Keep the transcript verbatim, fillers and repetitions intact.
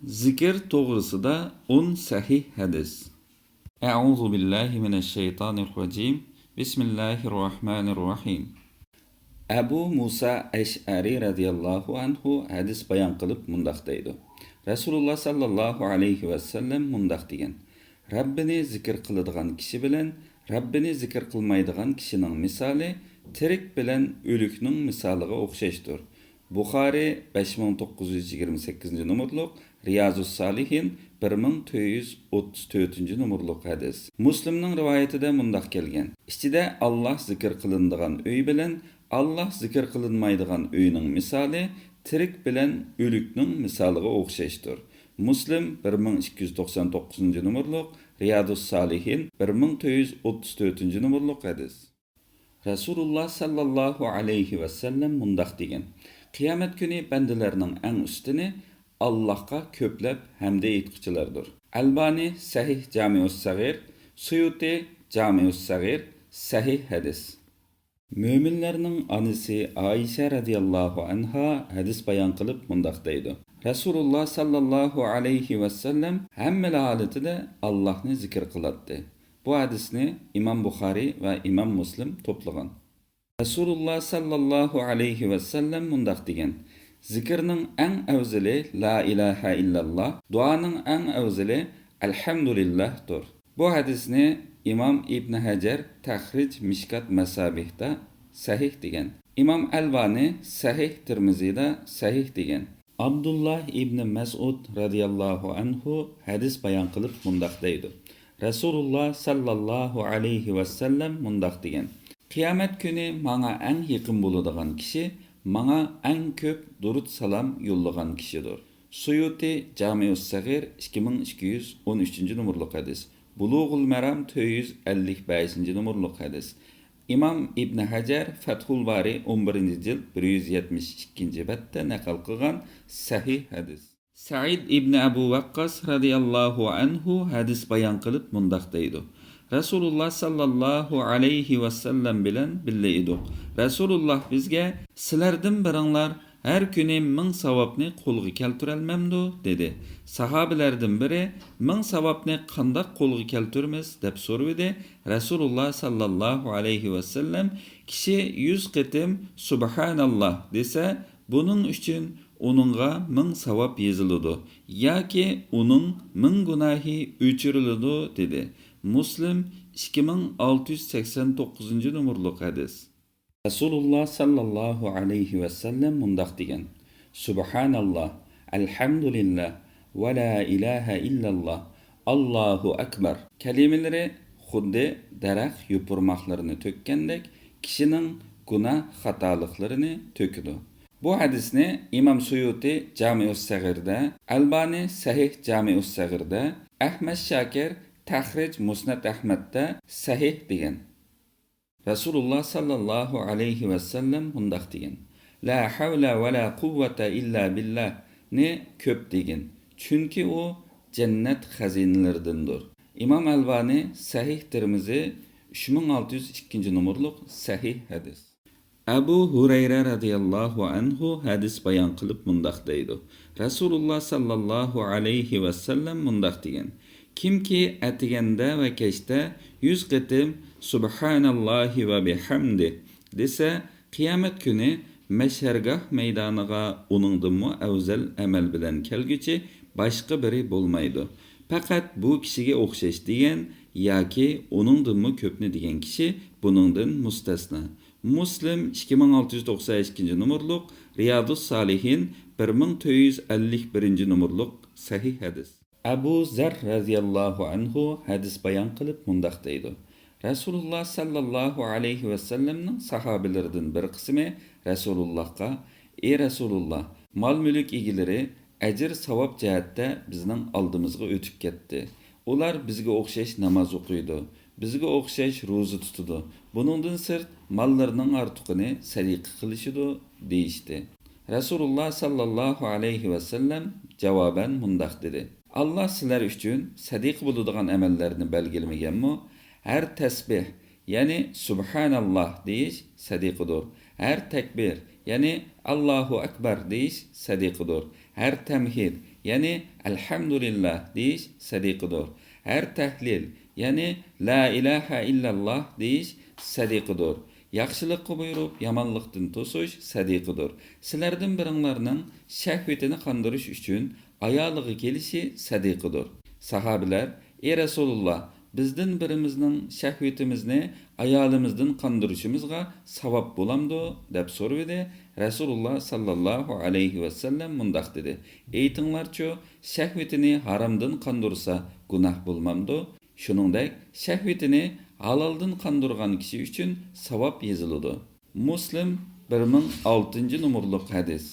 زىكىر توغرىسىدا ئون سەھىھ ھەدىس. أعوذ بالله من الشيطان الرجيم. بسم الله الرحمن الرحيم. ئەبۇ مۇسا ئەشئەرى رەزىياللاھۇ ئەنھۇ ھەدىس بايان قىلىپ مۇنداق دەيدۇ، رەسۇلۇللا ساللاللاھۇ ئەلەيھى ۋەسەللەم مۇنداق دېگەن، رەببىنى زىكىر قىلىدىغان كىشى بىلەن رەببىنى زىكىر قىلمايدىغان كىشىنىڭ مىسالى تىرىك بىلەن ئۆلۈكنىڭ مىسالىغا ئوخشاشتۇر. بۇخارى بەش مىڭ توققۇز يۈز يىگىرمە سەككىزىنچى نومۇرلۇق، رىيازۇس سالىھىن بىر مىڭ تۆت يۈز ئوتتۇز تۆتىنچى نومۇرلۇق ھەدىس. مۇسلىمنىڭ رىۋايىتىدە مۇنداق كەلگەن، ئىچىدە ئاللاھ زىكىر قىلىنىدىغان ئۆي بىلەن ئاللاھ زىكىر قىلىنمايدىغان ئۆينىڭ مىسالى تىرىك بىلەن ئۆلۈكنىڭ مىسالىغا ئوخشاشتۇر. مۇسلىم بىر مىڭ ئىككى يۈز توقسان توققۇزىنچى نومۇرلۇق، رىيادۇس سالىھىن بىر مىڭ تۆت يۈز ئوتتۇز تۆتىنچى نومۇرلۇق ھەدىس. رەسۇلۇللا ساللاللاھۇ ئەلەيھى ۋەسەللەم مۇنداق دېگەن، قىيامەت كۈنى بەندىلەرنىڭ ئەڭ ئۈستۈنى ئاللاھقا كۆپلەپ ھەمدە ئېيتقۇچىلاردۇر. ئەلبانى سەھىھ جامىئۇس سەغىر، سۇيۇتى جامىئۇس سەغىر، سەھىھ ھەدىس. مۆمىنلەرنىڭ ئانىسى ئائىشە رەزىياللاھۇ ئەنھا ھەدىس بايان قىلىپ مۇنداق دەيدۇ، رەسۇلۇللا ساللاللاھۇ ئەلەيھى ۋەسەللەم ھەممىلا ھالىتىدە ئاللاھنى زىكىر قىلاتتى. بۇ ھەدىسنى ئىمام بۇخارىي ۋە ئىمام مۇسلىم توپلىغان. رەسۇلۇللا ساللاللاھۇ ئەلەيھى ۋەسەللەم مۇنداق دېگەن، زىكىرنىڭ ئەڭ ئەۋزىلى لا ئىلاھە ئىللاللا، دۇئانىڭ ئەڭ ئەۋزىلى ئەلھەمدۇلىللاھتۇر. بۇ ھەدىسنى ئىمام ئىبن ھەجەر تەخرىج مىشكات مەسابىھتا سەھىھ دېگەن. ئىمام ئەلبانى سەھىھ تىرمىزىدا سەھىھ دېگەن. ئابدۇللا ئىبنى مەسئۇد رەزىياللاھۇ ئەنھۇ ھەدىس بايان قىلىپ مۇنداق دەيدۇ، رەسۇلۇللا ساللاللاھۇ ئەلەيھى ۋەسەللەم مۇنداق دېگەن، قىيامەت كۈنى ماڭا ئەڭ يېقىن بولىدىغان كىشى ماڭا ئەڭ كۆپ دۇرۇت سالام يوللىغان كىشىدۇر. سۇيۇتى جامىئۇس سەغىر ئىككى مىڭ ئىككى يۈز ئون ئۈچىنچى نومۇرلۇق ھەدىس. بۇلۇغۇل مەرام تۆت يۈز ئەللىك بەشىنچى نومۇرلۇق ھەدىس. ئىمام ئىبن ھەجەر فەتھۇل بارى ئون بىرىنچى جىلد بىر يۈز يەتمىش ئىككىنچى بەتتە نەقىل قىلغان سەھىھ ھەدىس. سەئىد ئىبن ئەبۇ ۋەققاس رەزىياللاھۇ ئەنھۇ ھەدىس بايان قىلىپ مۇنداق دەيدۇ، رەسۇلۇللا ساللاللاھۇ ئەلەيھى ۋەسەللەم بىلەن بىللە ئىدۇق. رەسۇلۇللا بىزگە، سىلەردىن بىرىڭلار ھەر كۈنى مىڭ ساۋابنى قولغا كەلتۈرەلمەمدۇ؟ دېدى. ساھابىلەردىن بىرى، مىڭ ساۋابنى قانداق قولغا كەلتۈرىمىز؟ دەپ سورىۋىدى. رەسۇلۇللا ساللاللاھۇ ئەلەيھى ۋەسەللەم، كىشى يۈز قېتىم سۇبھاناللا دېسە، بۇنىڭ ئۈچۈن ئۇنىڭغا مىڭ ساۋاب يېزىلىدۇ ياكى ئۇنىڭ مىڭ گۇناھى ئۆچۈرۈلىدۇ، دېدى. مۇسلىم ئىككى مىڭ ئالتە يۈز سەكسەن توققۇزىنچى نومۇرلۇق ھەدىس. رەسۇلۇللا ساللاللاھۇ ئەلەيھى ۋەسەللەم مۇنداق دېگەن، سۇبھاناللا، ئەلھەمدۇلىللا، ۋە لا ئىلاھە ئىللاللا، ئاللاھۇ ئەكبەر كەلىمىلىرى خۇددى دەرەخ يوپۇرماقلىرىنى تۆككەندەك كىشىنىڭ گۇناھ خاتالىقلىرىنى تۆكىدۇ. بۇ ھەدىسنى ئىمام سۇيۇتى جامىئۇس سەغىردە، ئەلبانى سەھىھ جامىئۇس سەغىردە، ئەھمەد شاكىر تەخرىج مۇسنەد ئەھمەدتە سەھىھ دېگەن. رەسۇلۇللا ساللاللاھۇ ئەلەيھى ۋەسەللەم مۇنداق دېگەن، لا ھەۋلە ۋە لا قۇۋۋەتە ئىللا بىللا نى كۆپ دېگىن، چۈنكى ئۇ جەننەت خەزىنىلىرىدىندۇر. ئىمام ئەلبانى سەھىھ تىرمىزى ئۈچ مىڭ ئالتە يۈز ئىككىنچى نومۇرلۇق سەھىھ ھەدىس. ئەبۇ ھۇرەيرە رەزىياللاھۇ ئەنھۇ ھەدىس بايان قىلىپ مۇنداق دەيدۇ، رەسۇلۇللا ساللاللاھۇ ئەلەيھى ۋەسەللەم مۇنداق دېگەن، كىمكى ئەتىگەندە ۋە كەچتە يۈز قېتىم سۇبھاناللاھى ۋە بىھەمدى دېسە، قىيامەت كۈنى مەشەرگاھ مەيدانىغا ئۇنىڭدىنمۇ ئەۋزەل ئەمەل بىلەن كەلگۈچى باشقا بىرى بولمايدۇ. پەقەت بۇ كىشىگە ئوخشاش دېگەن ياكى ئۇنىڭدىنمۇ كۆپنى دېگەن كىشى بۇنىڭدىن مۇستەسنا. مۇسلىم ئىككى مىڭ ئالتە يۈز توقسان ئىككىنچى نومۇرلۇق، رىيادۇس سالىھىن بىر مىڭ تۆت يۈز ئەللىك بىرىنچى نومۇرلۇق سەھىھ ھەدىس. ئەبۇ زەر رەزىياللاھۇ ئەنھۇ ھەدىس بايان قىلىپ مۇنداق دەيدۇ، رەسۇلۇللا ساللاللاھۇ ئەلەيھى ۋەسەللەمنىڭ ساھابىلىرىدىن بىر قىسمى رەسۇلۇللاھقا، ئى رەسۇلۇللا، مال-مۈلۈك ئىگىلىرى ئەجىر-ساۋاب جەھەتتە بىزنىڭ ئالدىمىزغا ئۆتۈپ كەتتى. ئۇلار بىزگە ئوخشاش ناماز ئوقۇيدۇ، بىزگە ئوخشاش روزا تۇتىدۇ. بۇنىڭدىن سىرت، ماللىرىنىڭ ئارتۇقىنى سەدىقە قىلىشىدۇ، دېيىشتى. رەسۇلۇللا ساللاللاھۇ ئەلەيھى ۋەسەللەم جاۋابەن مۇنداق دېدى، ئاللا سىلەر ئۈچۈن سەدىقە بولىدىغان ئەمەللەرنى بەلگىلىمىگەنمۇ؟ ھەر تەسبىھ، يەنى سۇبھاناللا دېيىش سەدىقىدۇر. ھەر تەكبىر، يەنى ئاللاھۇ ئەكبەر دېيىش سەدىقىدۇر. ھەر تەمھىد، يەنى ئەلھەمدۇلىللا دېيىش سەدىقىدۇر. ھەر تەھلىل، يەنى لا ئىلاھە ئىللاللا دېيىش سەدىقىدۇر. ياخشىلىققا بۇيرۇپ، يامانلىقتىن توسۇش سەدىقىدۇر. سىلەردىن بىرىڭلارنىڭ شەھۋىتىنى قاندۇرۇش ئۈچۈن ئايالىغا كېلىشى سەدىقىدۇر. ساھابىلەر: ئى رەسۇلۇللا، بىزدىن بىرىمىزنىڭ شەھۋىتىمىزنى ئايالىمىزدىن قاندۇرۇشىمىزغا ساۋاب بولامدۇ؟ دەپ سورىۋىدى. رەسۇلۇللا ساللاللاھۇ ئەلەيھى ۋەسەللەم مۇنداق دېدى: ئېيتىڭلارچۇ، شەھۋىتىنى ھارامدىن قاندۇرسا گۇناھ بولمامدۇ؟ شۇنىڭدەك شەھۋىتىنى ھالالدىن قاندۇرغان كىشى ئۈچۈن ساۋاب يېزىلىدۇ. مۇسلىم، بىر مىڭ ئالتىنچى نومۇرلۇق ھەدىس.